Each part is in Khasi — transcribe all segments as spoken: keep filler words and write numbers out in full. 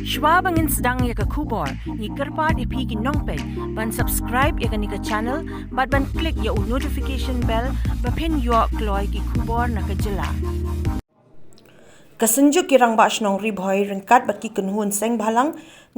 Shwa ba ngin sdang ïa ka khubor, ngi kyrpad ïa phi ki nongpeit ban subscribe ïa kane ka channel bad ban click ïa u notification bell ba phin ïoh kloi ki khubor na ka jylla. Ka Synjuk ki Rangbah Shnong Ri Bhoi ryngkat bad ki kynhun seng bhalang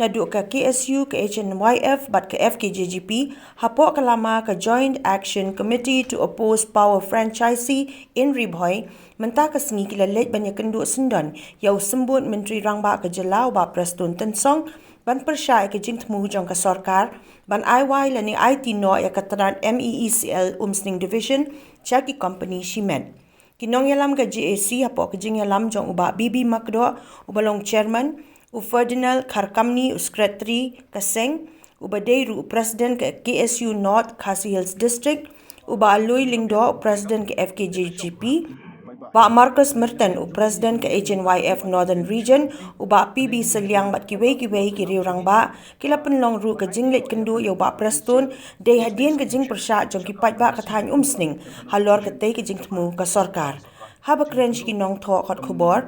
naduh ka K S U, ka H N Y F bad ka F K J G P hapoh ka lama ka Joint Action Committee to Oppose Power Franchisee in Ri Bhoi mynta ka sngi ki la leit ban ïakynduh syndon ïa u Symbud Myntri Rangbah ka jylla u Bah Prestone Tynsong ban pyrshah ïa ka jingthmu jong ka sorkar ban ai wai lane aiti noh ïa ka tnat M E E C L Umsning Division sha ki kompani shimet. Ki nongïalam ka J A C hapoh ka jingïalam jong u Bah B B Makdoh uba long chairman, u Ferdinand Kharkamni u secretary ka seng, uba dei ruh u president ka K S U North Khasi Hills District, u Bah Alui Lyngdoh u president ka F K J G P, Bah Marcus Merton u president ka H N Y F Northern Region, u Bah P B Sylliang bad kiwei kiwei ki riew rangbah, ki la pynlong ruh ka jingleit kynduh ïa u Bah Prestone dei hadien ka jingpyrshah jong ki paidbah ka thaiñ Umsning halor katei ka jingthmu ka sorkar. Haba kren sha ki nongthoh kot khubor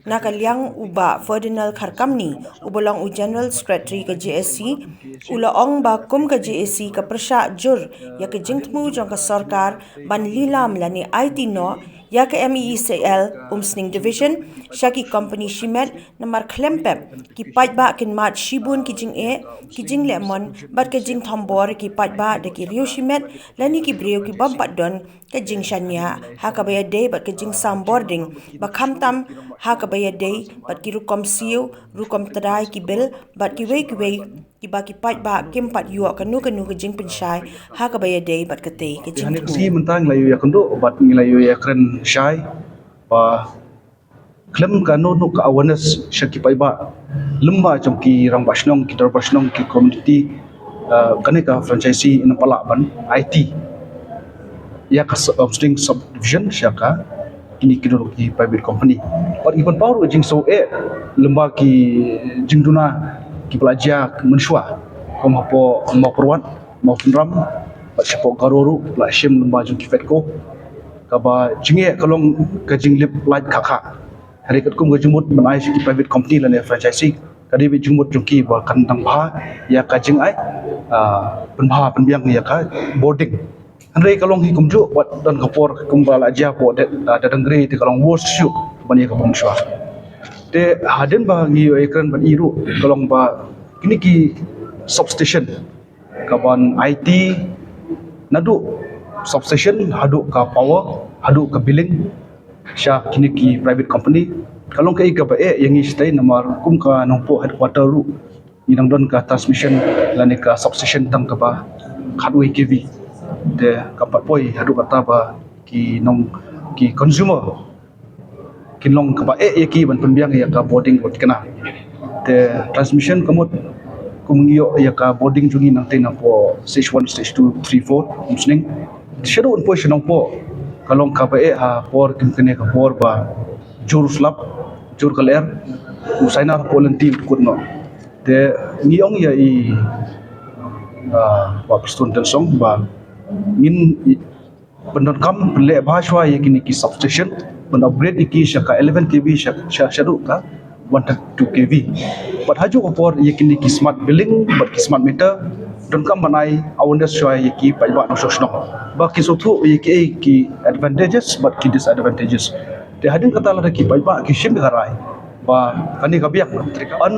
na ka liang u Bah Ferdinand Kharkamni uba long u General Secretary ka J A C u la ong ba kum ka J A C ka pyrshah jur ïa ka jingthmu jong ka sorkar ban lilam lane aiti noh ïa ka M E E C L Umsning Division sha ki kompani shimet namar khlem pep ki paidbah kin mad shibun ki jingeh, ki jinglehmon bad ka jingthombor ki paidbah da ki riew shimet lane ki briew ki bym pat don ka jingshaniah ha kaba ïadei bad ka jingsam bording ba khamtam ha kaba ïadei bad ki rukom siew, rukom trai ki bill bad kiwei kiwei kiba ki paidbah kim pat ïoh kano kano ka jingpynshai ha kaba ïadei bad katei ka jingthmu. Mynta ngi la ïoh ïakynduh bad ngi la ïoh ïakren shai ba khlem kano kano ka awareness sha ki paidbah lyngba jong ki rangbah shnong, ki dorbar shnong, ki community, uh, kane ka franchisee ïa ka palat ban aiti ïa ka Umsning subdivision sha ka kine ki dor ki private company. Bad ngi pynpaw ruh jingsngew eh lyngba ki jingduna kiba la jia mynshuwa kum hapoh Mawpyrwat, Mawpynram bad shapoh Garo ruh la shim lyngba jong ki FEDCO. Kaba jingeh ka long ka jinglip lait khakha. Hynrei katkum ka jingmut ban ai sha ki private company lane franchisee ka dei beit jingmut jong ki ba kan dang bha ïa ka jingai, ah, pynbha pynbiang ïa ka bording. Hynrei ka long hi kumjuh wat don ka por kumba la jia hapoh Dadanggre te ka long worse shuh ban ïa kaba mynshuwa. Te hadien ba ngi ïoh ïakren bad i ruh ka long ba kine ki substation kaban aiti naduh substation haduh ka power haduh ka billing sha kine ki private company. Ka long kaei kaba eh ïa ngi shatei namar kum ka Nongpoh headquarter ruh ngi dang don ka transmission lane ka substation tang kaba khatwei K V. Te kam pat poi haduh katta ba ki nong ki consumer kin long kaba eh ïa ki ban pynbiang ïa ka bording bad kane. Te transmission ka mut kum ngi ïoh ïa ka bording jong ngi nangtei napoh stage one, stage two, three, four Umsning. Shaduh un poi sha Nongpoh ka long kaba eh ha por kum kane ka por ba jur slap jur ka lyer u saina hapoh lynti u kut noh. Te ngi ong ïa i, ah, Bah Prestone Tynsong ba ngin pyndonkam pynleh bha shuwa ïa kine ki substation ban upgrade ïa ki sha ka eleven K V sha, sha, shaduh ka one thirty-two K V. Bad hajuh ka por ïa kine ki smart billing bad ki smart meter donkam ban ai awareness shuwa ïa ki paidbah nongshong shnong ba kin sngewthuh ïa ki, ki advantages bad ki disadvantages. Te hadien kata lada ki paidbah ki shim ïa ka rai ba kane ka biang ban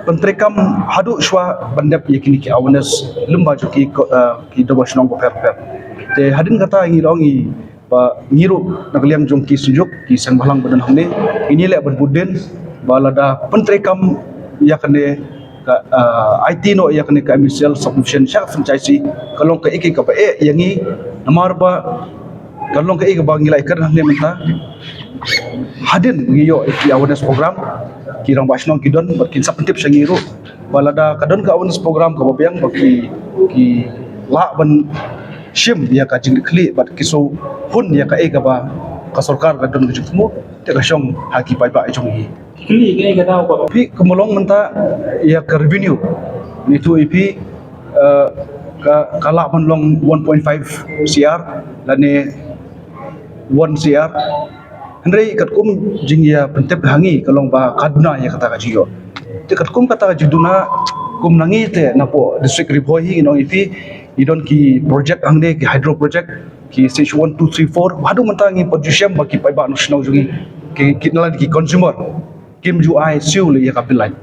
pyntreikam haduh shuwa ban dep ïa kine ki awareness lyngba jong ki, eh, ki dorbar shnong bapher bapher. Te hadien kata ngi la ong ïa ba ngi ruh na ka liang jong ki Synjuk ki seng bhalang ba don hangne ngi leh ban bud dien ba lada pyntreikam ïa kane ka, eh, aiti noh ïa kane ka M E C L subdivision sha ka franchisee ka long kaei kaei kaba eh ïa ngi namar ba ka long kaei kaba ngi la ïakren hangne mynta. Hadien ngi ïoh ïa ki awareness program ki rangbah shnong ki don bad kin sa pyntip sha ngi ruh ba lada ka don ka awareness program kaba biang ba ki, ki lah ban shim ïa ka jingkitkhlieh bad ki shu hun ïa kaei kaba ka sorkar ka don ka jingthmu te ka shong ha ki paidbah jong ngi. Phi kumba long mynta ïa ka revenue ngi ïathuh ïa phi, eh, ka, ka lah ban long one point five C R lane one C R. Hynrei katkum jingïapyntip ha ngi ka long ba ka duna ïa kata ka jingïoh. Te katkum kata ka jingduna, kum na ngi te napoh district Ri Bhoi hi ngi ong ïa phi, ngi don ki project hangne, ki hydro project, ki stage one, two, three, four, haduh mynta ngi pat ju shem ba ki paidbah nongshong jong ngi, ki, ki na la ki consumer kim ju ai siew leh ïa ka bill light.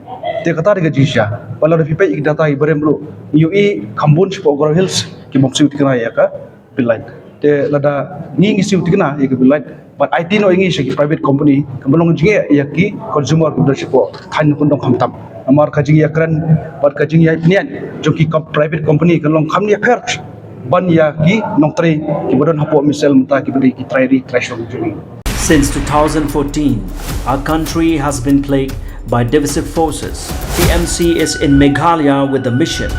Te kata dei ka jingshisha. Ba lada phi peit ïa ki data kiba rim ruh, ngi ïohi kham bun shapoh Garo Hills ki bym siew thikna ïa ka bill light. Te lada ngi ngi siew thikna ïa ka bill light, bad aiti noh ïa ngi sha ki private company, kaba long jingeh ïa ki consumer kiba don shapoh thaiñ Nongkyndong khamtam. Namar ka jingïakren bad ka jingïapynïaid jong ki com-, private company ka long kham ïapher ban ïa ki nongtrei kiba don hapoh Missile mynta, kiba dei ki trai ri trai shnong jong ngi. Since two thousand fourteen, our country has been plagued by divisive forces. T M C is in Meghalaya with the mission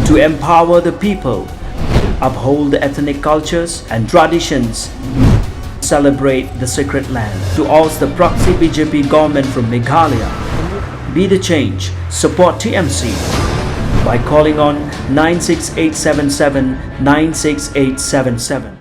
to empower the people, uphold the ethnic cultures and traditions, celebrate the sacred land. To oust the proxy B J P government from Meghalaya, be the change, support T M C by calling on nine six eight seven seven nine six eight seven seven.